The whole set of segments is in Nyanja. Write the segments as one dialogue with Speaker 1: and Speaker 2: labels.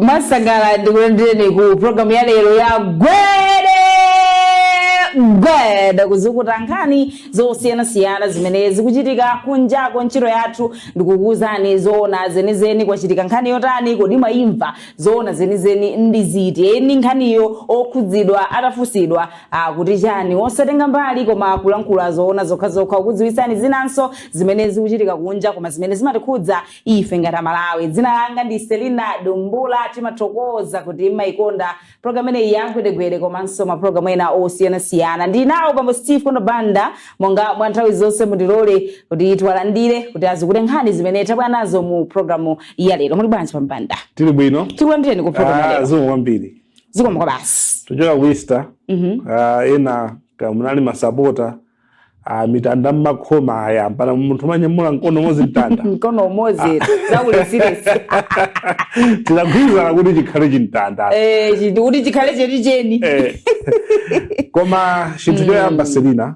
Speaker 1: Mwasangala ndikulandireni ku programu ya lero ya Gwede Gwede, kuzukuta nkhani zosiyanasiyana zimene zikuchitika kunjako. Ntchito yathu ndikukuwuzani zoona zenizeni. Kwachitika nkhani yotani? Kodi mwayimva? Zoona zenizeni ndi ziti? Eni nkhaniyo okhudzidwa atafunsidwa akuti chani? Osatenga mbali koma kulankhula zoona zokhazokha, kukudziwitsani zinanso zimene zikuchitika kunja koma zimene zimatikhudza ife ngati Amalawi. Dzina langa ndi Selina Dumbula. Timathokoza kuti mmayikonda programu ineyi ya Gwedegwede komanso mapulogalamu ena osiyanasiyana. Ndi nawo bambo Steve Kondobanda monga mwa nthawi zonse. Mundilole kuti tiwalandire kuti azikute nkhani zimene tabwera nazo mu programu ya lero. Muli bwanji, pambanda?
Speaker 2: Tili bwino.
Speaker 1: Tikulandireni ku programu ya lero.
Speaker 2: Zikomo kwambiri.
Speaker 1: Zikomo kwa basi.
Speaker 2: Tuchoka ku Easter. Ena kamunali masapota, mitanda mmakhoma aya mpana munthu manyamula mkono umodzi mtanda.
Speaker 1: Mkono umodzi, zaulesiresi.
Speaker 2: Tinagwirizana kuti chikhale chimtanda.
Speaker 1: Kuti chikhale chenicheni.
Speaker 2: Koma chinthu choyamba, Selina,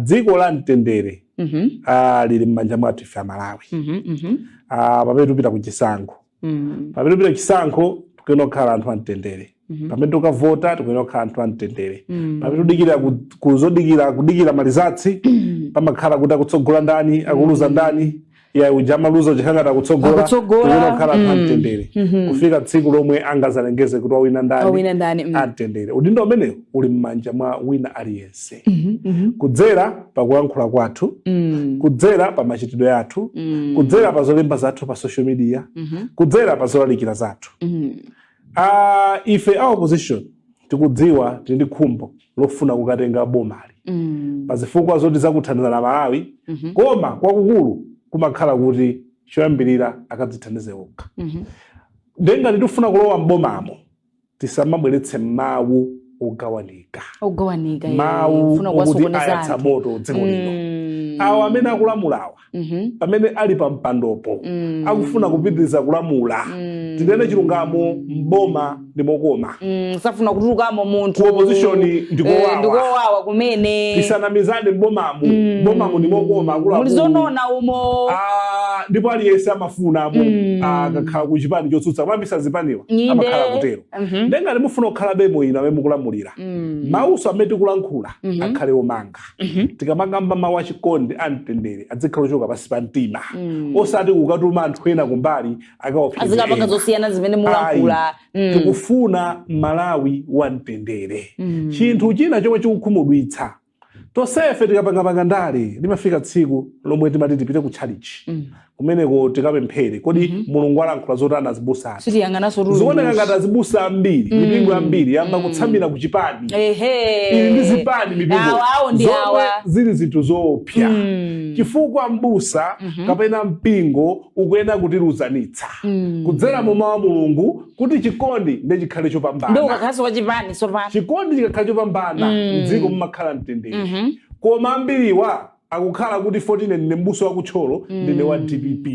Speaker 2: dziko la mtendere lili m'manja mwathu ife Amalawi. Pamene tupita ku chisankho, pamene tupita chisankho, tikuyenera kukhala anthu amtendere. Pamene tukavota, tikuyenera kukhala anthu amtendere. Pamene tudikira kuzodikira, kudikira ma results, pamakhala kuti akutsogola ndani, akuluza ndani, ya uja amaluza uchikangati akutsogola.
Speaker 1: Akutsogola.
Speaker 2: Tikuyenera kukhala anthu amtendere kufika tsiku lomwe angazalengeze kuti wawina ndani.
Speaker 1: Wawina ndani.
Speaker 2: Amtendere, udindo umenewu uli m'manja mwa wina aliyense, kudzera pakulankhula kwathu, kudzera pa machitidwe athu, kudzera pa zolemba zathu pa social media, kudzera pa zolalikira zathu. Ife a opposition tikudziwa tili ndi khumbo lofuna kukatenga bomali pa zifukwa zoti zakuthandizana Malawi, koma kwakukulu kumakhala kuti choyambirira akadzithandize okha. Ndengati tifuna kulowa mbomamo, tisamabweretse mawu ogawanika.
Speaker 1: Ogawanika.
Speaker 2: Mawu
Speaker 1: kufuna
Speaker 2: okuti
Speaker 1: kuwasokoneza
Speaker 2: ayatsa
Speaker 1: anthu.
Speaker 2: moto dziko lino. Awo amene akulamulawa, pamene ali pa mpandopo, akufuna kupitiriza kulamula. Tinene chilungamo, mboma ndi mokoma.
Speaker 1: Safuna kutulukamo munthu.
Speaker 2: Ku opposition ndikowawa.
Speaker 1: Ndikowawa kumene.
Speaker 2: Tisanamizane, mbomamu, mbomamu ndi mokoma, akuluakulu.
Speaker 1: Muli zonona umo.
Speaker 2: Ah, ndipo aliyense amafuna akakhala ku chipani chotsutsa kuyambisa zipaniwa, amakhala kutero. Ndengati mufuna kukhala bemo ino amene mukulamulira, mawuso amene tikulankhula akhale omanga. Tikamakamba mawu achikondi, amtendere, adzikhala ochoka pansi pa mtima, osati kukatuma anthu ena kumbali akaopseze
Speaker 1: azikapanga
Speaker 2: ena.
Speaker 1: zosiyana zimene mulankhula.
Speaker 2: Ayi, tikufuna Malawi wamtendere. Chinthu china chomwe chikukhumudwitsa tonsefe, tikapangapanga ndale, limafika tsiku lomwe timati tipite ku tchalichi, kumeneko tikapemphere. Kodi Mulungu alankhula zotani azibusa athu?
Speaker 1: Sitiyang'ananso.
Speaker 2: Zikuoneka ngati azibusa ambiri, mipingo ambiri yamba kutsamira ku chipani, ili ndi zipani mipingo
Speaker 1: Awa awo ndi
Speaker 2: zomwe
Speaker 1: awa.
Speaker 2: zili zinthu zoopsa, chifukwa mbusa kapena mpingo ukuyenera kutiluzanitsa kudzera mu mawu a Mulungu kuti chikondi ndi chikhale
Speaker 1: Ndi
Speaker 2: chopambana.
Speaker 1: ukakhalanso wachipani sopano.
Speaker 2: Chikondi chikakhala chopambana, mdziko mumakhala mtendere. Koma ambiriwa akukhala kuti 14 ndine mbusa wakutcholo, ndine wa DPP,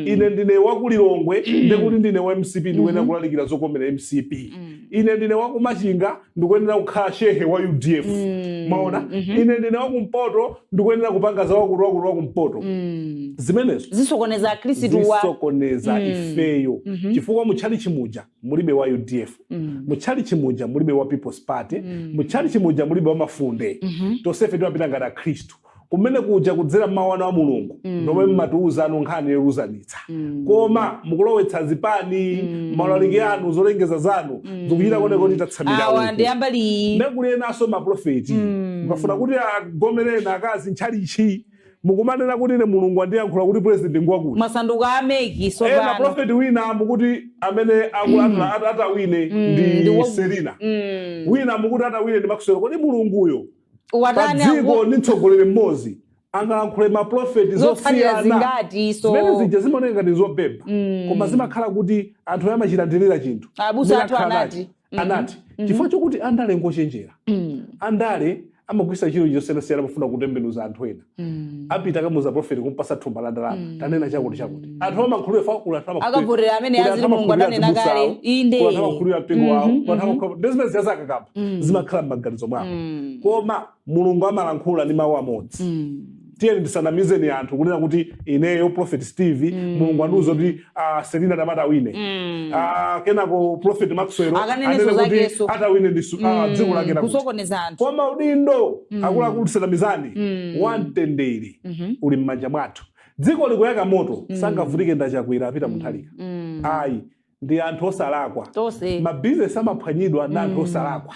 Speaker 2: ine ndine wakulilongwe, ndikuti ndine wa MCP, ndikuyenera kulalikira zokomera MCP, ine ndine wakumachinga, ndikuyenera kukhala shehe wa UDF, maona, ine ndine wakumpoto, ndikuyenera kupanga za wakuti wakuti wakumpoto. Zimenezo
Speaker 1: zisokoneza akhristuwa.
Speaker 2: Zisokoneza ifeyo, chifukwa mutchalichi muja mulibe wa UDF, mutchalichi muja mulibe wa People's Party, mutchalichi muja mulibe wa mafunde. Tonsefe timapita ngati akhristu kumene kuja kudzera mmawu anu a Mulungu, ndomwe mmatiuza anu nkhani yoluzanitsa. Koma mukulowetsa zipani maulaliki anu, zolengeza zanu zikuchita kuoneka kuti tatsamira
Speaker 1: Awa
Speaker 2: uku.
Speaker 1: ndi ambali.
Speaker 2: Ndekuli enanso maprofeti, mukafuna kuti agomereni akazi ntchalichi, mukumanena kuti ine Mulungu andiyankhula kuti president ngwakuti.
Speaker 1: Mwasanduka a MEC
Speaker 2: Ena
Speaker 1: sopano.
Speaker 2: Prophet wina mukuti amene atawine
Speaker 1: ndi
Speaker 2: ndi Selina, wina mukuti atawine ndi Maxwell. Kodi Mulunguyo pa
Speaker 1: watani
Speaker 2: dziko ndi mtsogoleri mmodzi angalankhule maprofeti
Speaker 1: zotsatira
Speaker 2: zosiyana
Speaker 1: zingati so?
Speaker 2: Zimene zija zimaoneka ngati zobeba, koma zimakhala kuti anthu amachilandirira chinthu.
Speaker 1: Abusa athu
Speaker 2: Ndinakhala
Speaker 1: anati.
Speaker 2: Anati chifukwa chokuti andale ngochenjera, andale amagwisa ntchito zosiyanasiyana pofuna kutembenuza anthu ena. Apita akamuza prophet, kumpasa thumba la ndalama, tanena chakuti chakuti. Anthu amakhulupirira fa kula anthu
Speaker 1: Akavotera amene
Speaker 2: kuli
Speaker 1: azili
Speaker 2: anthu
Speaker 1: Mulungu
Speaker 2: amakhulupirira
Speaker 1: adanena
Speaker 2: azibusa
Speaker 1: kale.
Speaker 2: awo,
Speaker 1: Inde.
Speaker 2: kuli anthu amakhulupirira mpingo wawo, kuli anthu amakhulupirira ndi zimene ziyazakakamba, zimakhala m'maganizo mwawo. Koma Mulungu amalankhula ndi mawu amodzi. Tiyeni ndisanamizeni anthu kunena kuti ineyo Prophet Steve, Mulungu andiuza kuti Selina Damata awine, kenako Prophet Maxwell
Speaker 1: Akanenenso
Speaker 2: anene kuti
Speaker 1: zakeso.
Speaker 2: atawine ndi dziko lake lakuti.
Speaker 1: Kusokoneza anthu.
Speaker 2: Koma udindo, akuluakulu, tisanamizani, wamtendere uli m'manja mwathu. Dziko likuyaka moto, sangavutike ndachakwera apita Mutharika, ayi, ndi anthu osalakwa.
Speaker 1: Tonse.
Speaker 2: Mabizinesi amaphwanyidwa ndi anthu osalakwa,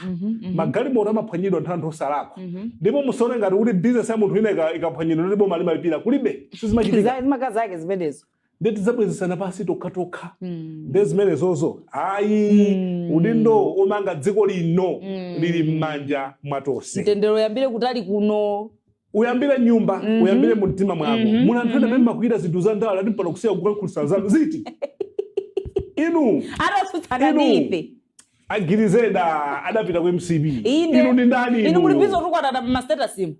Speaker 2: magalimoto amaphwanyidwa ndi anthu osalakwa. Ndipo musaone ngati kuti bizinesi ya munthu ina ikaphwanyidwa ndi boma limalipira. Kulibe, sizimachitika.
Speaker 1: Zimaka zake zimenezo.
Speaker 2: Ndi tidzabwezesana pasi tokhatokha. Ndi zimenezozo, ayi, udindo omanga dziko lino lili m'manja mwa tonse.
Speaker 1: Mtendere uyambire kutali kuno.
Speaker 2: Uyambire nyumba, uyambire mu mtima mwako. Muna anthu ena amene makuita zinthu za ndale ati mpano kusiya kukankhulisa zanu ziti inu.
Speaker 1: Atatsutsana
Speaker 2: Inu.
Speaker 1: ndi ife.
Speaker 2: Agirizeda adapita ku MCP.
Speaker 1: Inde.
Speaker 2: Inu ndi ndani?
Speaker 1: Inu muli
Speaker 2: inuyo?
Speaker 1: busy tukwanana pa ma status imu.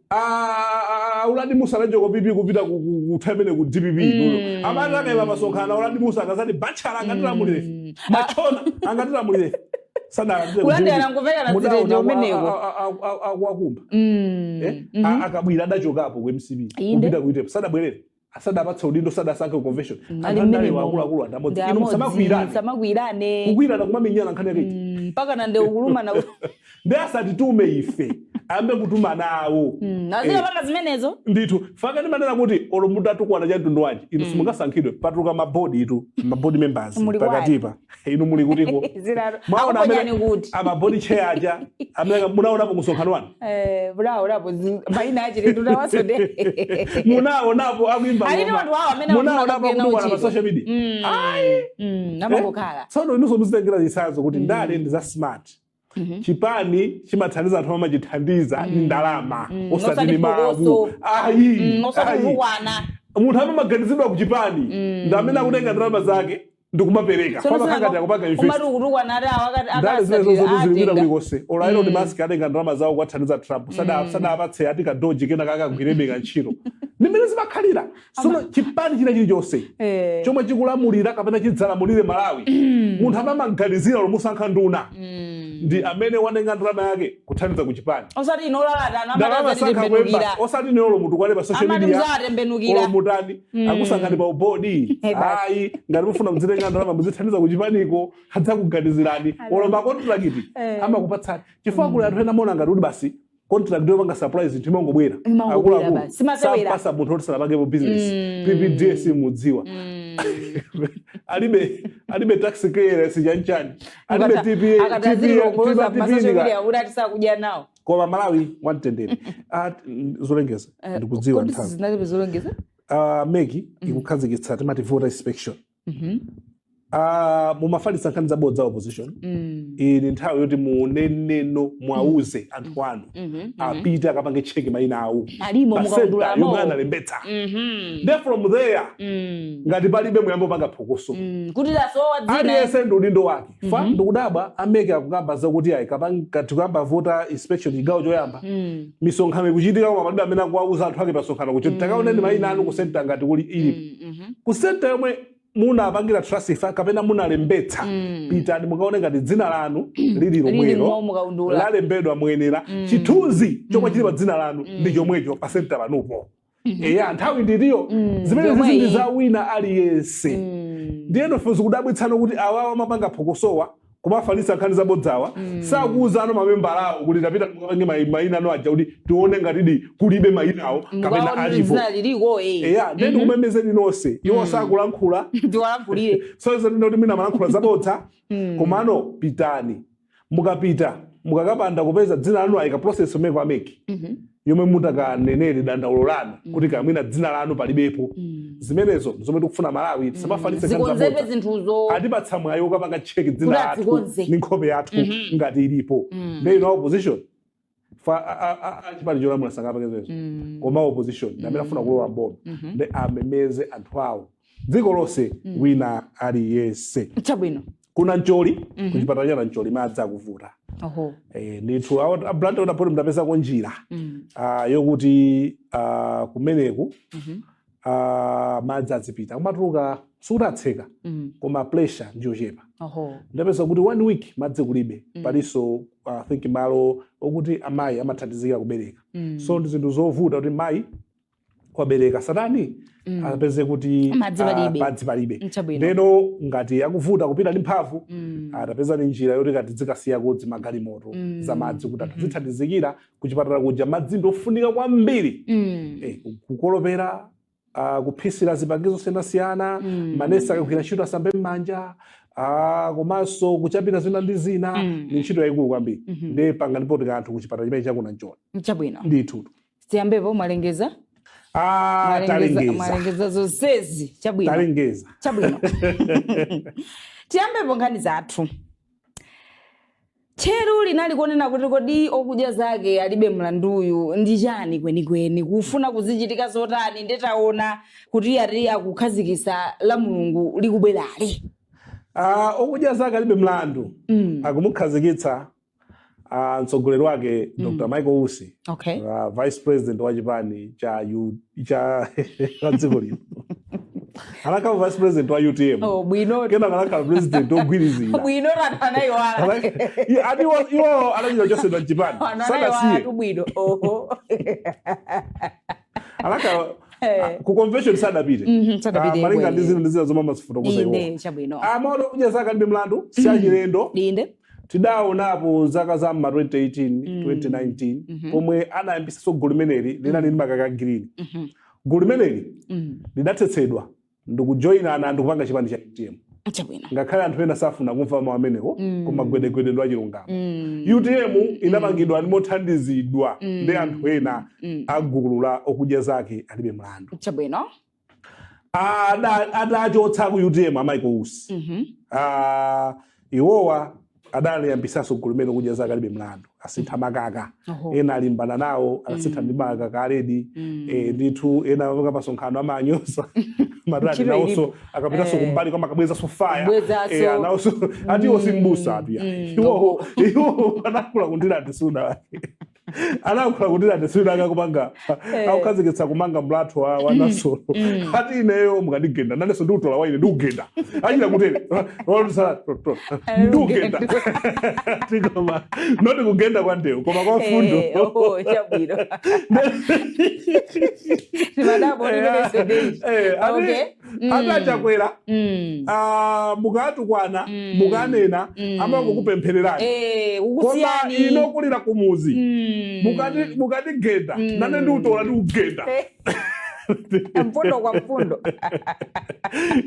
Speaker 2: Uladi Musa anachoka PP kupita kuthamene ku DPP. Inuyo amati akayima masonkhana, Uladi Musa akazati batchala angatilamulire, machona angatilamulire, sadalandire ku
Speaker 1: Kulandira
Speaker 2: DPP.
Speaker 1: nguveka na
Speaker 2: Mudaona
Speaker 1: zirenje umeneko.
Speaker 2: Akuwakumba. Akabwira adachokapo ku MCP
Speaker 1: Inde.
Speaker 2: kupita ku UTM, sadabwerere, asadapatse udindo, sadasankhe ku convention.
Speaker 1: Ali
Speaker 2: Anthu andale
Speaker 1: mmenemo.
Speaker 2: akuluakulu, anthu amodzi.
Speaker 1: Ndi
Speaker 2: Inu
Speaker 1: amodzi,
Speaker 2: musamakwirane.
Speaker 1: Musamakwirane.
Speaker 2: Kukwirana, kumamenyana, nkhani yake iti?
Speaker 1: Mpaka na ndewu kulumana.
Speaker 2: Ndi asatitume ife, ayambe kutuma nawo.
Speaker 1: Azikapanga zimenezo.
Speaker 2: Ndithu, faka ndimanena kuti olo mutatukwana cha mtundu wanji, inu simungasankhidwe. Patuluka ma board itu, ma board members.
Speaker 1: Muli kwani?
Speaker 2: Pakatipa inu muli kutiko?
Speaker 1: Zilalo.
Speaker 2: Mwaona amene
Speaker 1: Akuponyani kuti?
Speaker 2: Ama board chair aja amene munaonapo msonkhano wanu?
Speaker 1: Eh, bravo, bravo, mayina achilendo nawasode.
Speaker 2: Munaonapo akuimba
Speaker 1: Alipo
Speaker 2: ngoma?
Speaker 1: anthu awo amene
Speaker 2: Munaonapo
Speaker 1: akufuna
Speaker 2: akutukwana pa
Speaker 1: ntchito.
Speaker 2: social media? Ayi.
Speaker 1: Amangokhala.
Speaker 2: Tsono inunso muzitengera zitsanzo kuti ndale ndi za smart. Chipani chimathandiza anthu, amachithandiza ndi ndalama, osati
Speaker 1: Osati
Speaker 2: ndi mawu.
Speaker 1: phokoso.
Speaker 2: Ayi.
Speaker 1: Osati
Speaker 2: Ayi.
Speaker 1: kutukwana.
Speaker 2: Munthu amamaganizidwa ku chipani ndi amene akutenga ndalama zake ndikumapereka ngati akupanga invest.
Speaker 1: Umati ukutukwana ati awo
Speaker 2: Ndale zimene zozo zilipita
Speaker 1: atenga.
Speaker 2: kulikonse. Olo Elon Musk atenga ndalama zawo kuwathandiza Trump, sadapatse ati kadoji kena kakagwirebe kantchito. Ndimene zimakhalira. Sono chipani china chilichonse chomwe chikulamulira kapena chidzalamulire Malawi, munthu amamaganizira lomusankha nduna ndi amene watenga ndalama yake kuthandiza ku chipani.
Speaker 1: Osati inolalata.
Speaker 2: Ndalama
Speaker 1: Amati
Speaker 2: sankha kuemba,
Speaker 1: azatembenukira.
Speaker 2: osati nolo mutukwane pa social
Speaker 1: Amati
Speaker 2: media.
Speaker 1: muzatembenukira.
Speaker 2: Olo mutani, akusankhani pa u board.
Speaker 1: Eh, basi.
Speaker 2: Ayi, ngati mufuna muzitenga ndalama, muzithandiza ku chipaniko, adzakuganizirani. Olo ma contract amakupatsani, chifukwa kuli anthu ena mona ngati kuti basi contract yopanga supply zinthu imangobwera.
Speaker 1: Imangobwera
Speaker 2: Akuluakulu,
Speaker 1: basi. Simasewera.
Speaker 2: sampasa munthu oti sanapangepo business. PPDA mudziwa, alibe tax clearance, chanchani, alibe TPA.
Speaker 1: Akati azilongoloza pa social
Speaker 2: TPA.
Speaker 1: media kuti atisakuja nawo.
Speaker 2: Koma Malawi wamtendere. Zolengeza, ndikudziwa
Speaker 1: Kodi
Speaker 2: nthawi.
Speaker 1: zinalibe zolengeza?
Speaker 2: MEC ikukhazikitsa timati voter inspection. Mumafalitsa nkhani zabodza opposition. Iyi ni nthawi yoti muneneno, mwauze anthu anu apite akapange check mayina awo
Speaker 1: Alimo
Speaker 2: pa center
Speaker 1: mukaundulamo.
Speaker 2: yomwe analembetsa. Nde from there, ngati palibe, muyambe upanga phokoso.
Speaker 1: Kuti lasowa dzina.
Speaker 2: Aliyense ndi udindo wake. Fa ndikudabwa a MEC akukamba zakuti ayi, tikamba voter inspection chigawo choyamba, misonkhano ikuchitika, koma palibe amene akuwauza anthu ake pasonkhano kuti takaoneni mayina anu ku center ngati kuli ilipo. Ku center yomwe munapangira transfer kapena munalembetsa, pitani mukaone ngati dzina lanu lili
Speaker 1: Lili
Speaker 2: lomwelo,
Speaker 1: mo mukaundula.
Speaker 2: lalembedwa muyenera, chithunzi chomwe chili pa dzina lanu ndi chomwecho pa center panupo. Eya, nthawi nditiyo zimene
Speaker 1: Yomweyi.
Speaker 2: zizi ndi za wina aliyense. Ndiyeno fe zikudabwitsano kuti awawa amapanga phokosowa, kumafalitsa nkhani zabodzawa, sakuuza ano mamembala awo kuti tapita mukapange mayina anu aja kuti tione ngatidi kulibe mayinawo kapena
Speaker 1: Mukaona
Speaker 2: alipo.
Speaker 1: dzina liliko, eh.
Speaker 2: Eya, ndiye ndikumemezeni nonse. Iwo sakulankhula.
Speaker 1: Tiwalankhulire.
Speaker 2: So ndina kuti mwina amalankhula zabodza, komano pitani. Mukapita, mukakapanda kupeza dzina lanu, ayika process yomwe kwa MEC yomwe mutakanenere dandaulo lanu kuti kamwina dzina lanu palibepo. Zimenezo zomwe tikufuna. Malawi, tisamafalitse nkhani
Speaker 1: Zikonzedwe
Speaker 2: zabodza.
Speaker 1: zinthuzo.
Speaker 2: Atipatsa mwayi ukapanga check dzina
Speaker 1: Kuti
Speaker 2: lathu
Speaker 1: adzikonze.
Speaker 2: ndi nkhope yathu ngati ilipo. Ndi ino opposition fa achipani cholamula sangapange zimenezo, koma opposition ndi amene afuna kulowa mboma, ndi amemeze anthu awo dziko lonse, wina aliyense.
Speaker 1: Chabwino.
Speaker 2: Kuna Ncholi, kuchipatala cha Nancholi, madzi akuvuta.
Speaker 1: Oho.
Speaker 2: Ndithu a Blantyre utapoti mudapezako njira yokuti kumeneku madzi azipita kumatuluka, sutatseka, koma pressure ndiyochepa.
Speaker 1: Oho.
Speaker 2: Ndapeza kuti one week madzi kulibe. Palinso I think malo okuti amayi amathandizika kubereka. So ndi zinthu zovuta kuti mayi Kwabereka satani apeze kuti
Speaker 1: Madzi palibe.
Speaker 2: Madzi palibe.
Speaker 1: Nchabwino.
Speaker 2: Ndeno ngati akuvuta kupita ndi mphamvu, atapeza ni njira yoti kati zikasiyako zimagalimoto za madzi kuti anthu azithandizikira kuchipatala kuja. Madzi ndofunika kwambiri kukolopera, kuphisira zipangizo zosiyanasiyana, manesi akagwira ntchito asambe m'manja, komanso kuchapira zina ndi zina. Ni ntchito yayikulu kwambiri. Ndiye panganipo tikanthu kuchipatala chimene chakuna Nchoni.
Speaker 1: Chabwino.
Speaker 2: Ndithu.
Speaker 1: Tiyambepo, mwalengeza.
Speaker 2: Talengeza.
Speaker 1: Mwalengeza zonsezi, chabwino.
Speaker 2: Talengeza.
Speaker 1: Chabwino, tiyambepo nkhani zathu. Tcheru linali kuonena kuti kodi okudya zake alibe mlanduyu ndi chani kwenikweni, kufuna kuzichitika zotani? Ndetaona kuti ati akukhazikisa la Mulungu likubwerali.
Speaker 2: Okudya zake alibe mlandu akumukhazikitsa mtsogoleri wake Dr Michael Usi, vice president wa chipani cha U, cha cha dziko lino. Anakhala vice president wa UTM.
Speaker 1: Oh, bwino.
Speaker 2: Kenaka anakhala president ogwirizira.
Speaker 1: Bwino, anthu anayiwala.
Speaker 2: Ati iwo anachita chosedwa mchipani.
Speaker 1: Anthu
Speaker 2: Sanasiye.
Speaker 1: anayiwala, bwino, oho.
Speaker 2: Anakhala ku convention sadapite.
Speaker 1: Sadapite.
Speaker 2: Malinga ndi
Speaker 1: Bwe.
Speaker 2: zina ndi zina zomwe amazifotokoza iwo.
Speaker 1: Inde, chabwino.
Speaker 2: Amaona okudya zake alibe mlandu si achilendo. Tidaonapo zaka za ma 2018, 2019, pomwe anayambisanso gulu limeneli linali ndi makaka green. Gulu limeneli lidathetsedwa ndikujoyinana ndikupanga chipani cha UTM. Ngakhale anthu ena safuna kumva mawu amenewo, koma gwedegwede ndi achilungamo. UTM inapangidwa ndi mothandizidwa ndi anthu ena a gulu la okudya zake alibe mlandu. Adachotsa ku UTM a Michael Usi. Iwowa adaliyambisanso gulu limene okudya zake alibe mlandu, asintha makaka. Ena alimbana nawo, asintha ndi makaka a red. Ndithu ena apanga pasonkhano amanyoza matani.
Speaker 1: Ntchito
Speaker 2: Nawonso
Speaker 1: ilipo.
Speaker 2: akapitaso kumbali kwama akabwezaso fire.
Speaker 1: Kubwezaso.
Speaker 2: Nawonso ati iwo simbusa atu ya. Iwo anakula kundira ati wake anakula kundira ati suna akakupanga akukhazikitsa kumanga mlatho wa Nasolo. Ati ineyo mukandigenda nanenso ndiutola waine ndiugenda, achita kutere ndiugenda, tikoma noti kugenda kwa ndewu koma kwa fundo.
Speaker 1: Oh, chabwino, timadabo limenenso deji.
Speaker 2: Ati achakwera mukatukwana, mukanena, amangokupemphererani. Koma
Speaker 1: Ukusiyani.
Speaker 2: Ino kulira kumuzi, mukatigenda nane ndiutola ndiugenda.
Speaker 1: Mfundo kwa mfundo.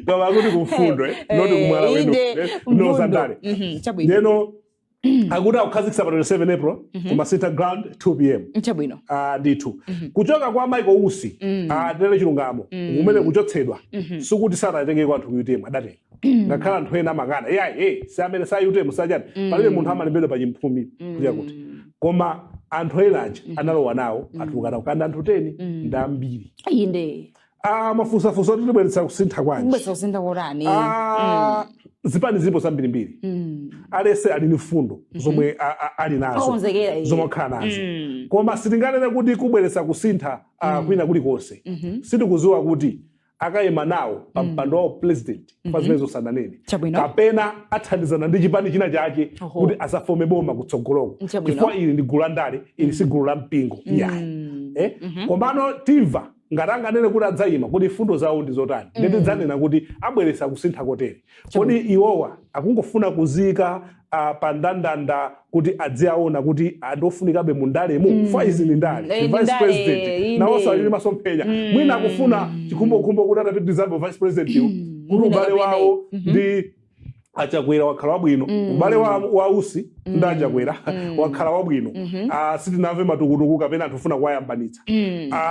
Speaker 2: Koma akuti kumfundo, noti kumwala wenu.
Speaker 1: Inde,
Speaker 2: No.
Speaker 1: Mfundo.
Speaker 2: Zandale.
Speaker 1: Chabwino.
Speaker 2: Ndeno akuti akukhazikitsa pa 27 April ku Masintha Ground, 2 p.m.
Speaker 1: Chabwino.
Speaker 2: Ndithu kuchoka kwa Michael Usi, tele chilungamo, kumene kuchotsedwa sikuti sanatengeko anthu ku UTM, adatenga, ngakhale anthu ena amakana, yayi, hey, si amene sa UTM sachani, palibe munthu amalembedwa pa chimphumi kuya kuti, koma anthu ena aja analowa nawo, atuluka nawo kandi anthu 10 ndi ambiri. Mafunsafunsa kuti tibweretsa kusintha kwanji?
Speaker 1: Kubwetsa kusintha kotani?
Speaker 2: Zipani zilipo zambirimbiri. Alese ali ndi mfundo zomwe ali nazo,
Speaker 1: Okonzekera, iye.
Speaker 2: zomwe akhala nazo, koma sitinganene kuti kubweretsa kusintha kwina kulikonse. Sitikuziwa kuti akayima nawo pa mpando wawo president pa zimene zosananene, kapena athandizana ndi chipani china chake kuti asafome boma kutsogoloko, chifukwa ili ndi gulu la ndale, ili si gulu la mpingo, iyayi. Komano timva ngati anganene kuti adzayima, kuti fundo zawo ndi zotani, mm. Tidzanena kuti abweretsa kusintha kotere. Kodi iwowa akungofuna kuzika pa ndandanda kuti adziaona kuti andofunikabe mu ndalemu? Fa izi ni ndale.
Speaker 1: Ndi
Speaker 2: vice
Speaker 1: ndale,
Speaker 2: president nawonso ali ndi masomphenya, mwina akufuna chikhumbokhumbo kuti atapitirizabe vice president iwo, kuti
Speaker 1: Mwina
Speaker 2: ubale
Speaker 1: kapena
Speaker 2: wawo ndi achakwera wakhala wabwino. Ubale wa Usi ndi achakwera wakhala wabwino. Sitinamve matukutuku kapena anthu ofuna kuwayambanitsa.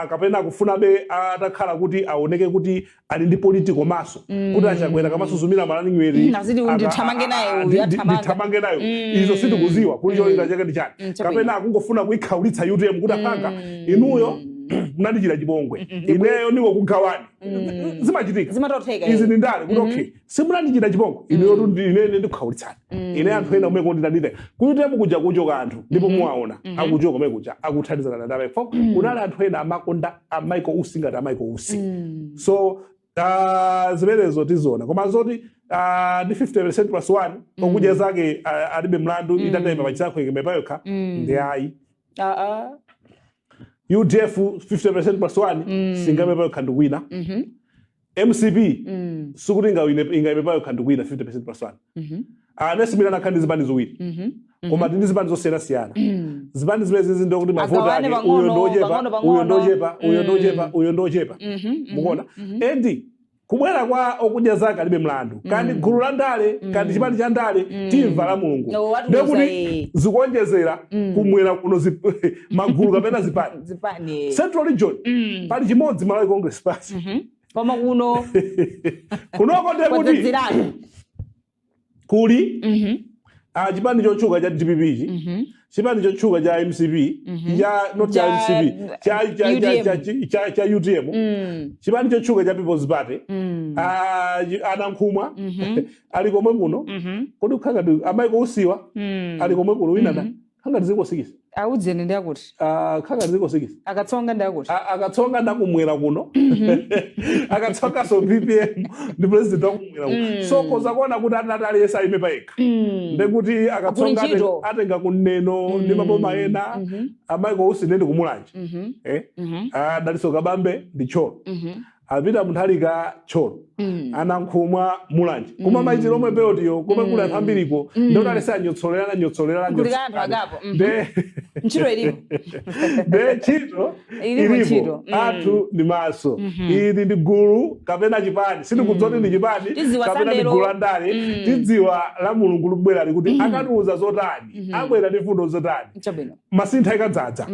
Speaker 2: Kapena akufunabe atakhala kuti aoneke kuti ali ndi political maso, kuti achakwera kamasuzumira malaning'weri.
Speaker 1: Aziti ndithamange naye uyu, athamanga.
Speaker 2: Ndithamange nayo. Izo sitikuziwa kuti cholinga chake ndi chani.
Speaker 1: Chabwino.
Speaker 2: Kapena akungofuna kuikhaulitsa UTM kuti apanga inuyo munandichita chipongwe, ineyo ndingokugawani. Zimachitika.
Speaker 1: Zimatotheka.
Speaker 2: Izi ndi ndale kuti okay, simunandichita chipongwe ineyo, ine ndikukhaulitsani ine. Anthu ena umene kondinandite kuti UTM kuja kuchoka anthu, ndipo muwaona akuchoka umene kuja akuthandizana na ndale. Kunali anthu ena amakonda a Michael Usi ngati a Michael Usi. So zimenezo tiziona, koma zoti ndi 50% plus 1 okudya zake alibe mlandu itatayima pachisankho ikime payokha, ndi ayi.
Speaker 1: Ah, ah.
Speaker 2: UDF 50% plus 1 singaime payokha ndikuwina. MCP sikuti ingawine, ingaime payokha ndikuwina 50% plus 1. Anesi mina nakhala ndi zipani ziwiri, koma tindi zipani zosiyanasiyana. Zipani zimene zizi ndokuti mavoti
Speaker 1: Agawane
Speaker 2: ake
Speaker 1: pang'ono,
Speaker 2: uyo ndochepa,
Speaker 1: pang'ono,
Speaker 2: uyo
Speaker 1: pang'ono.
Speaker 2: ndochepa, uyo ndochepa, uyo ndochepa. Mukuona and kubwera kwa okudya zake alibe mlandu, kandi gulu la ndale, kandi chipani cha ndale, timva la Mulungu.
Speaker 1: No, watiuza.
Speaker 2: Ndekuti zikuonjezera kumwera kuno magulu kapena zipani.
Speaker 1: Zipani.
Speaker 2: Central Region pali chimodzi, Malawi Congress Party.
Speaker 1: Koma kuno
Speaker 2: Kunoko ndekuti
Speaker 1: kwadzadzirana.
Speaker 2: kuli chipani chotchuka cha DPP chi, chipani chotchuka cha MCP, cha not cha MCP, cha
Speaker 1: UTM.
Speaker 2: cha UTM, chipani chotchuka cha People's Party. Anankhumwa ali komwe kuno. Kodi kukhangati amaiko usiwa ali komwe kuno, wina da khangati zikosikisa.
Speaker 1: Audzeni ndi akuti.
Speaker 2: Khangati zikosikisa.
Speaker 1: Akatsonga ndi akuti.
Speaker 2: Akatsonga ndakumwera kuno, akatsongaso PPM ndi president wakumwera kuno. So koza kuona kuti atati aliyense ayime payekha, ndekuti akatsonga
Speaker 1: Kuli ntchito.
Speaker 2: atenga kuneno ndi maboma ena. Amaiko usi ndi kumulanje, eh? Daliso Kabambe ndi Thyolo, apita Mutharika Thyolo, Anankhumwa Mulanje, koma maitiro omwe peotiyo komwe kuli anthu ambiriko, ndikuti alese anyotsolerana nyotsolerana.
Speaker 1: Kuli anthu agapo.
Speaker 2: Nde
Speaker 1: Ntchito ilipo.
Speaker 2: Nde ntchito
Speaker 1: Ilipo ntchito.
Speaker 2: Anthu ndi maso. Ili ndi gulu kapena chipani, sindikudziwa kuti ndi chipani
Speaker 1: Tidziwa
Speaker 2: kapena ndi
Speaker 1: Sandero.
Speaker 2: gulu la ndale. Tidziwa la Mulungu likubwera likuti akatiuza zotani, abwera ndi fundo zotani.
Speaker 1: Chabwino.
Speaker 2: Masintha ikadzadza.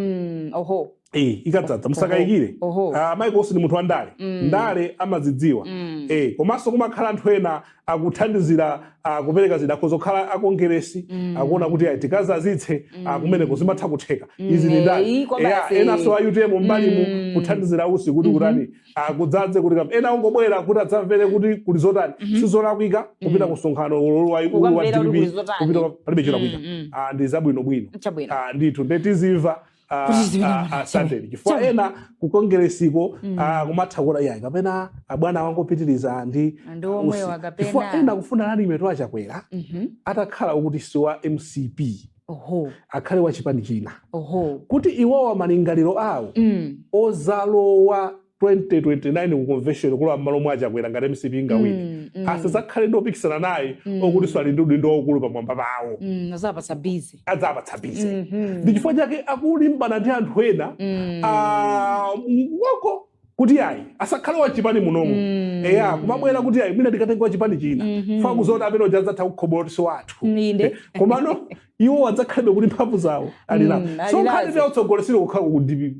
Speaker 1: Oho.
Speaker 2: Eh, ikadzadza, musakayikire.
Speaker 1: Oho.
Speaker 2: Ah, Michael Usi ndi munthu wa ndale, ndale amazidziwa. Eh, komanso kumakhala anthu ena akuthandizira, kupereka zidakho zokhala akongeresi, akuona kuti ayi, tikazazitse kumeneko zimatha kutheka. Izi ndi ndale.
Speaker 1: Kwa
Speaker 2: Eya,
Speaker 1: basi.
Speaker 2: enanso a UTM mbalimu kuthandizira Usi kuti kutani, akudzadze kuti ena ongobwera kuti adzamvere kuti kuli zotani. Sizolakwika kupita ku msonkhano wa wa
Speaker 1: Kukamvera kuti
Speaker 2: DPP,
Speaker 1: kuli zotani.
Speaker 2: kupita, palibe cholakwika. Ah, ndi zabwinobwino.
Speaker 1: Chabwino.
Speaker 2: Ah, ndithu ndetizimva
Speaker 1: Kuti zimene
Speaker 2: Sunday, chifukwa ena kukongeresiko kumatha kuona yayi kapena abwana wangopitiriza ndi
Speaker 1: Ndi omwewa
Speaker 2: Usi.
Speaker 1: kapena.
Speaker 2: Chifukwa ena kufuna nali imeto achakwera atakhala kuti si wa MCP, akhale wa chipani china, kuti iwowa malingaliro awo ozalowa 2029 ku convention kulowa m'malo mwa achakwera ngati MCP ingawine, asazakhale ndi opikisana naye okuti swali ndi udindo waukulu pamwamba pawo.
Speaker 1: Azapatsa busy.
Speaker 2: Adzapatsa busy. Ndi chifukwa chake akulimbana ndi anthu ena woko kuti ayi, asakhale wachipani munomu. Eya, kumabwera kuti ayi, mwina ndikatenga wachipani china, fa kuzoti amene uja adzatha kukhobola kuti si wathu. Komano iwo adzakhalabe kuti mphamvu zawo ali nazo.
Speaker 1: Ali
Speaker 2: So nkhani
Speaker 1: nazo.
Speaker 2: ndi utsogoleri kukhala ku DP,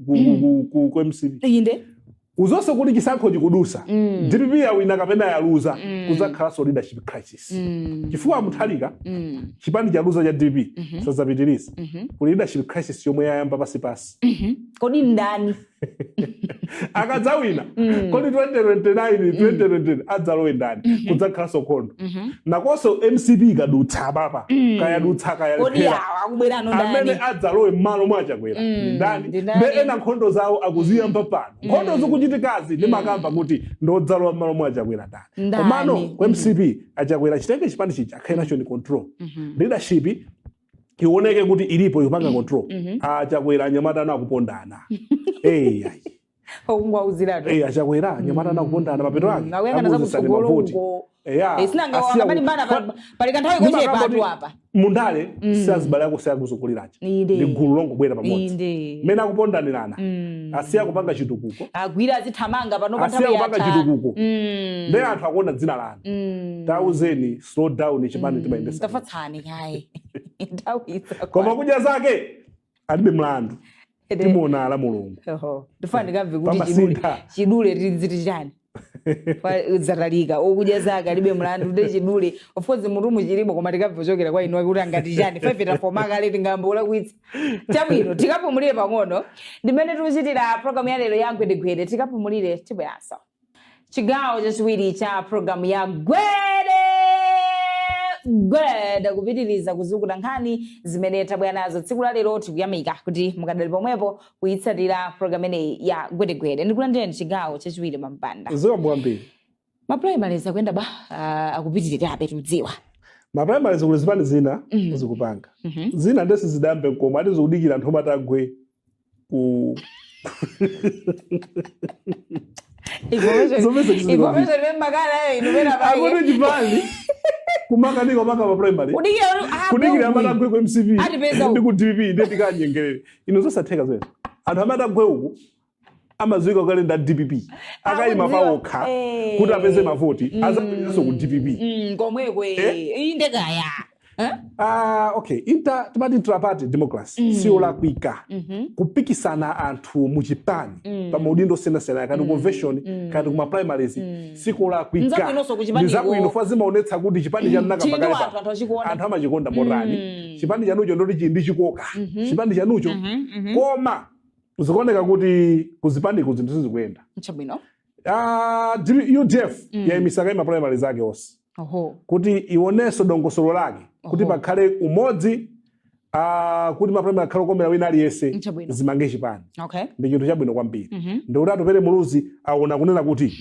Speaker 2: ku MCP. Uzonse kuti chisankho chikudusa, DPP yawina kapena yaluza, kudzakhalanso leadership crisis, chifukwa Mutharika chipani chaluza cha DPP sazapitiriza. Kuli leadership crisis yomwe yayamba pasipasi.
Speaker 1: Kodi ndani?
Speaker 2: Akadzawina, kodi 2029, 2020 adzalowe ndani? Kudzakhalanso nkhondo. Nakonso MCP ikadutsa apapa, kayadutsa,
Speaker 1: Kodi
Speaker 2: kayalephera,
Speaker 1: awa akubwerano
Speaker 2: amene
Speaker 1: ndani?
Speaker 2: adzalowe m'malo mwa achakwera ndi ndani?
Speaker 1: Ndi ndani?
Speaker 2: Nde ena nkhondo zawo akuziyamba pano. Nkhondo zikuchitikazi ndimakamba kuti ndodzalowa m'malo mwa achakwera ndani?
Speaker 1: Ndani?
Speaker 2: Komano ku MCP achakwera chitenge chipani chija, akhale nacho ni control, leadership ioneke kuti ilipo ikupanga control. Achakwera anyamata ano akupondana. Eh, ayi.
Speaker 1: Okungwauziratu.
Speaker 2: Eh, achakwera anyamata ano akupondana, mapeto ake
Speaker 1: Akuyang'ana
Speaker 2: akuzisani
Speaker 1: zakutsogolo
Speaker 2: mavoti.
Speaker 1: uko.
Speaker 2: Eya,
Speaker 1: Eh, sinanga
Speaker 2: asiya
Speaker 1: wangapalimbana pali kanthawi
Speaker 2: Ndimakamba
Speaker 1: kochepa
Speaker 2: kuti
Speaker 1: atu apa.
Speaker 2: Mundale si azibale ako, siakuzunguliracha, ndi gulu longobwera pamodzi. Mmene akupondanirana, asiya kupanga chitukuko.
Speaker 1: Agwira azithamanga pano pa
Speaker 2: Asiya
Speaker 1: nthawi
Speaker 2: kupanga
Speaker 1: yatha.
Speaker 2: chitukuko. Nde anthu akuona dzina lanu. Tauzeni, slow down, chipani timayendesa.
Speaker 1: Tafatsani kaye, nthawi isakwana.
Speaker 2: Koma kudya zake alibe mlandu, timuona la Mulungu.
Speaker 1: Oho. Ndifuna ndikamve kuti chidule
Speaker 2: Pamasintha.
Speaker 1: chidule tidziti chani. Zatalika, okudya zake alibe mlandu, ndi chidule of course mutumu chilimo, koma tikamve kuchokera kwa inu kuti angati chani. 5 kale tingambola kuitsa. Chabwino, tikapumulire pang'ono. Ndimene tikuchitira programu ya lero ya Gwedegwede. Tikapumulire, tibweranso chigawo chachiwiri cha programu ya Gwede Gwede, kupitiriza kuzukuta nkhani zimene tabwera nazo tsiku la lero. Tikuyamika kuti mukadali pomwepo kuyitsatira programu imeneyi ya Gwedegwede. Ndikulandireni chigawo chachiwiri, Mampanda.
Speaker 2: Zikomo kwambiri.
Speaker 1: Ma primaries akuyenda ba, akupitirirabe, tikudziwa.
Speaker 2: Ma primaries kuli zipani zina zikupanga, zina ndesi zidambe koma ati zikudikira anthu omwe atagwe ku Zomvetsa chisoni.
Speaker 1: Information imene makala inu pena pake.
Speaker 2: Akuti chipani kumakanika maka pa primary.
Speaker 1: Kudikira
Speaker 2: Kudikira amene agwe ku MCP
Speaker 1: Atipeza
Speaker 2: ndi ku DPP, ndiye tikanyengerere. Ino zosatheka zomwe. Anthu amene agwe uku amadziwika kale nda DPP, akayima
Speaker 1: Akudziwa.
Speaker 2: pawokha kuti apeze mavoti, azapezanso ku DPP.
Speaker 1: Komwekwe.
Speaker 2: Eh?
Speaker 1: Inde kaya. Eh?
Speaker 2: Ah, okay, inter timati intraparty democracy siyolakwika. Kupikisana anthu muchipani pa maudindo osiyanasiyana, kati convention, kati kuma primaries, sikolakwika.
Speaker 1: Nzabwinonso ku chipaniko.
Speaker 2: Ndizabwino fa zimaonetsa kuti chipani chanu
Speaker 1: Chili ndi
Speaker 2: nakambakale
Speaker 1: anthu, anthu achikonda.
Speaker 2: Anthu amachikonda motani chipani chanucho, ndoti chili ndi chikoka chipani chanucho. Koma zikuoneka kuti kuzipaniko zinthu sizikuyenda.
Speaker 1: Chabwino.
Speaker 2: Ah, UDF yayimisa kaye ma primaries ake onse kuti ionenso dongosolo lake kuti pakhale umodzi, kuti ma primary akhale okomera wina aliyense, zimange chipani. Ndi chinthu chabwino kwambiri. Ndikuti Atupele Muluzi aona kunena kuti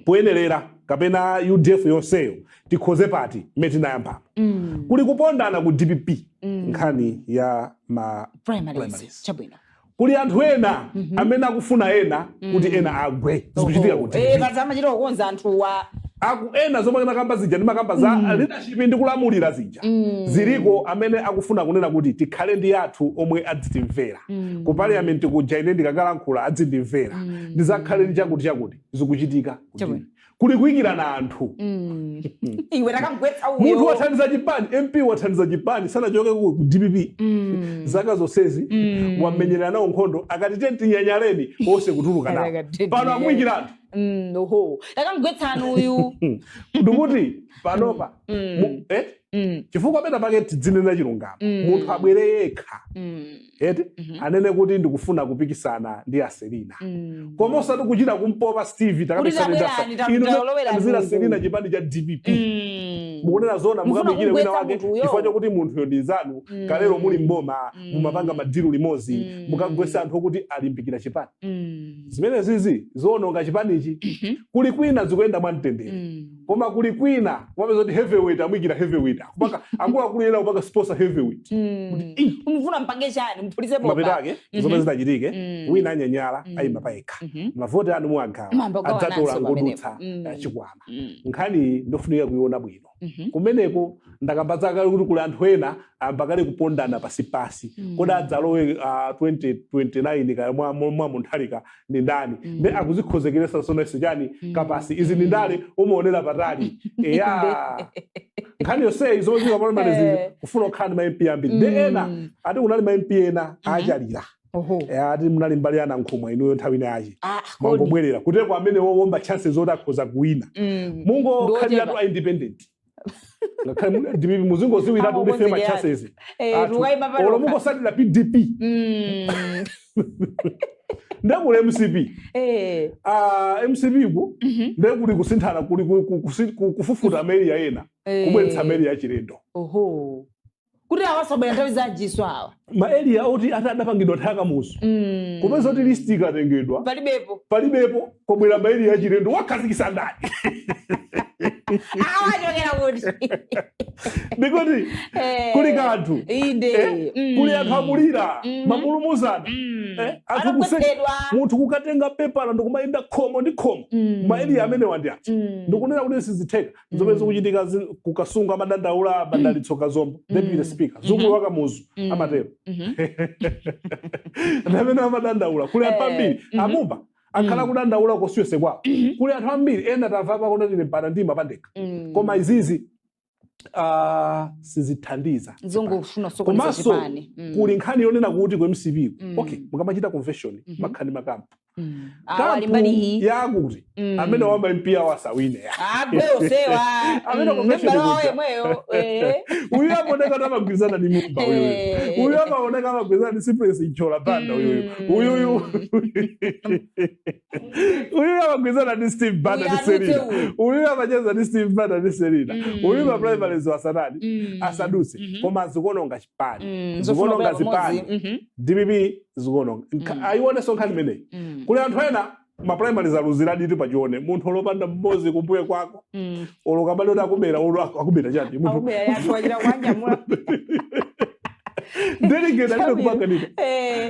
Speaker 2: poyenerera kapena UDF yonseyo tikhoze pati mmene tinayambamo. Kuli kupondana ku DPP, nkhani ya ma
Speaker 1: primaries.
Speaker 2: Primaries.
Speaker 1: Chabwino.
Speaker 2: Kuli anthu ena amene akufuna ena kuti ena agwe, zikuchitika ku DPP.
Speaker 1: Paza amachita kukonza anthuwa.
Speaker 2: Aku ena zomwe makamba zija ndi makamba za leadership ndi kulamulira zija ziliko, amene akufuna kunena kuti tikhale ndi athu omwe adzitimvera ku parliament kuja, ine ndikakalankhula adzindimvera, ndizakhale ndi chakuti chakuti. Zikuchitika ku
Speaker 1: Chabwino.
Speaker 2: DPP. Kuli kuyikirana anthu.
Speaker 1: Iwe, takamgwetsa uyo.
Speaker 2: Munthu wathandiza chipani, MP wathandiza chipani, sanachoke ku DPP zaka zonsezi, wamenyerera nawo nkhondo, akati tenti tinyanyaleni, onse kutuluka nawo.
Speaker 1: Akati
Speaker 2: Pano amuyikira anthu.
Speaker 1: Oho, takamgwetsani uyu.
Speaker 2: Ndikuti panopa eh? Chifukwa pena pake tidzinena chilungamo, munthu abwere yekha eti, anene kuti ndikufuna kupikisana ndi aselina, koma osati kuchita kumpopa Steve.
Speaker 1: Kuti tabwerani, talowera
Speaker 2: Zina
Speaker 1: uku.
Speaker 2: Selina chipani cha DPP, mukunena zona
Speaker 1: Mufuna
Speaker 2: mukamuyikire wina
Speaker 1: kugwetsa
Speaker 2: wake
Speaker 1: munthuyo.
Speaker 2: chifukwa chokuti munthuyo ndi nzanu, kalero muli mboma, mumapanga madilu limodzi, mukagwetsa anthu okuti alimbikira chipani. Zimene zizi zoononga chipanichi. Kuli kwina zikuyenda mwamtendere, koma kuli kwina kumapeza kuti heavyweight amuyikira heavyweight, kupaka akuluakulu ena kupaka sponsor heavyweight kuti ii,
Speaker 1: Mufuna mpange chani? Mphulise
Speaker 2: mapeto
Speaker 1: bomba.
Speaker 2: ake zomwe zitachitike, wina anyanyala ayima payekha, mavoti anu muwagawa,
Speaker 1: Mwamba kugawa
Speaker 2: adzatola
Speaker 1: nanso
Speaker 2: ngodutsa
Speaker 1: pamenepo.
Speaker 2: Chikwama. Nkhani ndofunika kuiona bwino. Kumeneko ndakamba zakale kuti kuli anthu ena ambakale kupondana pasipasi, kodi adzalowe 2029 kaya mwa Munthalika ndi ndani? Ndi akuzikhozekeresa sonese chani kapasi. Izi ndi ndale, umaonera patali. Eya, nkhani yonseyi zomwe zikapalomane kufuna kukhala ndi ma MP ambiri, ndi ena ati kunali ma MP ena achalira. Ati munali mbali ana nkhumwa inuyo nthawi ina yache.
Speaker 1: Ah, kodi.
Speaker 2: Mwangobwerera kuteko amene wowomba chances zoti akhoza kuwina, mungokhaliratu
Speaker 1: Ndiochepa.
Speaker 2: a independent, ngakhale muli DPP, muzingoziwiratu kuti fe ma chances athu.
Speaker 1: Tukayima pano.
Speaker 2: Olo mungosatira PDP, ndekuli MCP. MCP ku ndekuli kusinthana, kuli kufufuta ma area ena, kubweretsa ma area achilendo.
Speaker 1: Oho, kuti awasobwera nthawi za jiso awa.
Speaker 2: Ma area oti ati adapangidwa nthawi Kamuzu, kupeza kuti list ikatengedwa,
Speaker 1: palibepo.
Speaker 2: Palibepo, kobwera ma area achilendo, wakhazikisa ndani?
Speaker 1: Awachokera kuti?
Speaker 2: Ndikuti kuli kanthu.
Speaker 1: Inde.
Speaker 2: Eh, kuli anthu akulira, mamulumuzana. Anthu
Speaker 1: Anagwetsedwa.
Speaker 2: Munthu kukatenga pepala ndikumayenda khomo ndi khomo, ma area amene wandi aja, ndikunena kuti sizitheka zomwe zikuchitika kukasunga madandaula Madalitso Kazombo, deputy speaker, zukulu wa Kamuzu, amatero ndamene amadandaula. Kuli anthu ambiri amumba akhala kudandaula kosiyose kwawo. Kuli anthu ambiri ena tamva pakuti tine mpana ndima pandekha, koma izizi sizithandiza.
Speaker 1: Zongofuna sokoneza
Speaker 2: Komanso
Speaker 1: chipani.
Speaker 2: Kuli nkhani yonena kuti ku MCP, okay, mukamachita convention, makhani makampu
Speaker 1: Awa ali mbali iyi.
Speaker 2: Yakuti amene wamba MP awo asawine.
Speaker 1: Agwe osewa.
Speaker 2: Amene convention
Speaker 1: Mbala wawo
Speaker 2: kuja.
Speaker 1: yemweyo.
Speaker 2: Uyu amaoneka kuti amagwirizana ndi Mumba uyuyu. Uyu amaoneka amagwirizana ndi Cypress Ichola Banda uyuyu. Uyuyu, uyu amagwirizana ndi Steve Banda
Speaker 1: Uyu
Speaker 2: ndi
Speaker 1: adutse
Speaker 2: Selina.
Speaker 1: uyu.
Speaker 2: Uyu amacheza ndi Steve Banda ndi Selina. Uyu ma primaries wasanani asadutse, koma zikuononga chipani.
Speaker 1: Zofuna
Speaker 2: Zikuononga
Speaker 1: kubwera pamodzi.
Speaker 2: zipani. DPP zikuononga. Ayionenso nkhani imeneyi. Kuli anthu ena ma primaries aluzira diti pachione munthu olopanda mmodzi kumbuye kwako, olo kabale kuti akubera, olo akubera chani munthu.
Speaker 1: Akubera yathu, wachita kuwanyamula.
Speaker 2: Delegate alibe kupanga nini?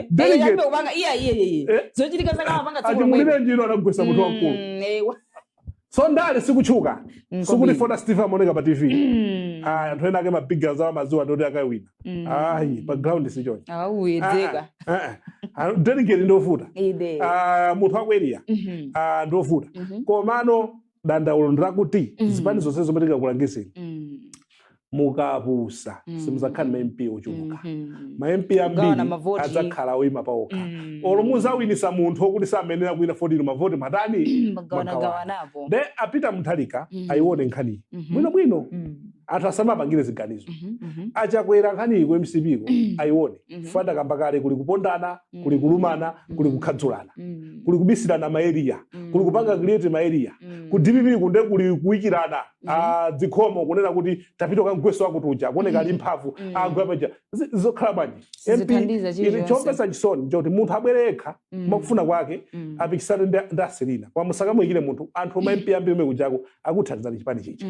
Speaker 2: Delegate.
Speaker 1: Alibe kupanga, iya iya iya. Zochitika zake amapanga tsiku lomwelo.
Speaker 2: Achimulire njino anagwesa munthu wamkulu. So ndale sikutchuka, sikuti fona Steve amaoneka pa TV. Ah, anthu ena ake mabiggers awo amadziwa ndoti akawina. Ayi, pa ground sichoncho.
Speaker 1: Awuyedzeka.
Speaker 2: Delegate ndovuta.
Speaker 1: Ide.
Speaker 2: Ah, munthu akweriya ndovuta. Komano dandaulo ndilakuti zipani zonse zomwe tingakulangizeni, mukapusa simudzakhala ma MP ochuluka. Ma MP
Speaker 1: Kugawana
Speaker 2: ambiri
Speaker 1: mavoti.
Speaker 2: adzakhala oyima paokha. Olo muzawinisa munthu wokuti samenera kuwina 14, mavoti matani?
Speaker 1: Magawanagawanapo.
Speaker 2: Nde a Peter Mutharika ayione nkhaniyi bwinobwino. Anthu asamapangire ziganizo. Achakwera, nkhaniyi ku MCP ko ayione. Fanda kamba kale, kuli kupondana, kuli kulumana, kuli kukhadzulana, kuli kubisirana ma area, kuli kupanga create ma area. Ku DPP kunde kuli kuyikirana dzikhomo, kunena kuti tapita kagweso akutuja kuoneka ali mphamvu, agwa paja. Zokhala bwanji?
Speaker 1: Sizithandiza
Speaker 2: MP
Speaker 1: chilichonse.
Speaker 2: Chomvetsa chisoni nchoti munthu abwere yekha mwakufuna kwake, apikisane ndi aselina, koma musakamuyikire munthu. Anthu ma MP ambiri omwe kujako akuthandizani chipani chicha.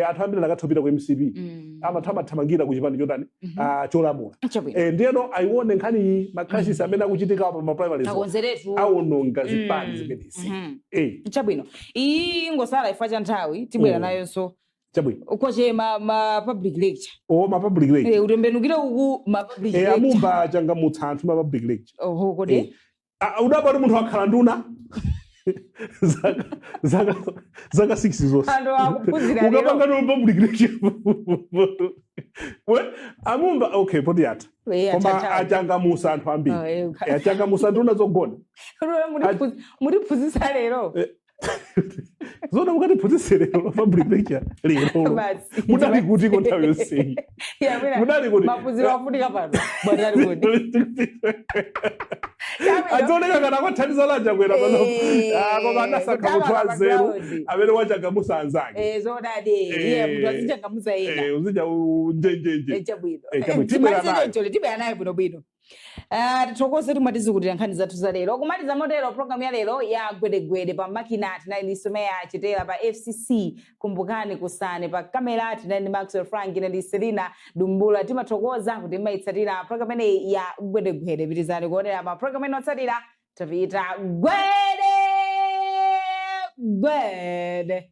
Speaker 2: Anthu ambiri anakathupita ku MCP, amathu amathamangira ku chipani chotani? Ah, cholamula.
Speaker 1: Chabwino.
Speaker 2: Ndiyeno ayione nkhaniyi. Ma clashes amene akuchitika pa ma primaries
Speaker 1: Akonzeretu.
Speaker 2: awononga zipani zimenezi.
Speaker 1: Chabwino, iyi ingosala ifa cha nthawi, tibwera nayonso.
Speaker 2: Chabwino.
Speaker 1: Ukoche ma public lecture.
Speaker 2: O, ma public lecture.
Speaker 1: Utembenukire uku, ma public lecture.
Speaker 2: Amumba achangamutsa anthu ma public lecture.
Speaker 1: Oho, kodi?
Speaker 2: Ah, udaba kuti munthu akhala nduna zaka 6 zonse.
Speaker 1: Anthu akuphunzira lero.
Speaker 2: Ukapanga no public lecture. We amumba, okay, poti yatha. Koma
Speaker 1: Athatha.
Speaker 2: achangamusa anthu ambiri.
Speaker 1: Oh,
Speaker 2: Achangamusa nduna zogona.
Speaker 1: Mutiphunzitsa lero.
Speaker 2: Zona mukatiphunzitse lero public lecture lero?
Speaker 1: Basi.
Speaker 2: Mudali kuti ko nthawi yonseyi?
Speaker 1: Yeah, mwina
Speaker 2: Mudali kuti?
Speaker 1: Maphunziro afunika pano, mwadali kuti?
Speaker 2: Adzaoneka kana kwathandiza lachakwera pano. Ah, koma anasankha munthu
Speaker 1: Kutama pa
Speaker 2: wanzeru
Speaker 1: ground.
Speaker 2: amene wachangamusa anzake.
Speaker 1: Zoonadi, iye munthu azichangamusa ena.
Speaker 2: Uzija njenjenje.
Speaker 1: Chabwino.
Speaker 2: Chabwino. Tibwera
Speaker 1: Timalize
Speaker 2: nayo.
Speaker 1: choncho, tibwera nayo bwinobwino. Ah, tithokoze timwatizikutira nkhani zathu za lero. Kumaliza motero programu ya lero ya Gwedegwede, pa makina tinali ndi Someya Chitera, pa FCC Kumbukani Kusane, pa kamera tinali ndi Maxwell Frank ndi Selina Dumbula. Timathokoza kuti mmayitsatira programu imeneyi ya Gwedegwede. Pitizani kuonera ma programu ena otsatira. Tapita gwede gwede.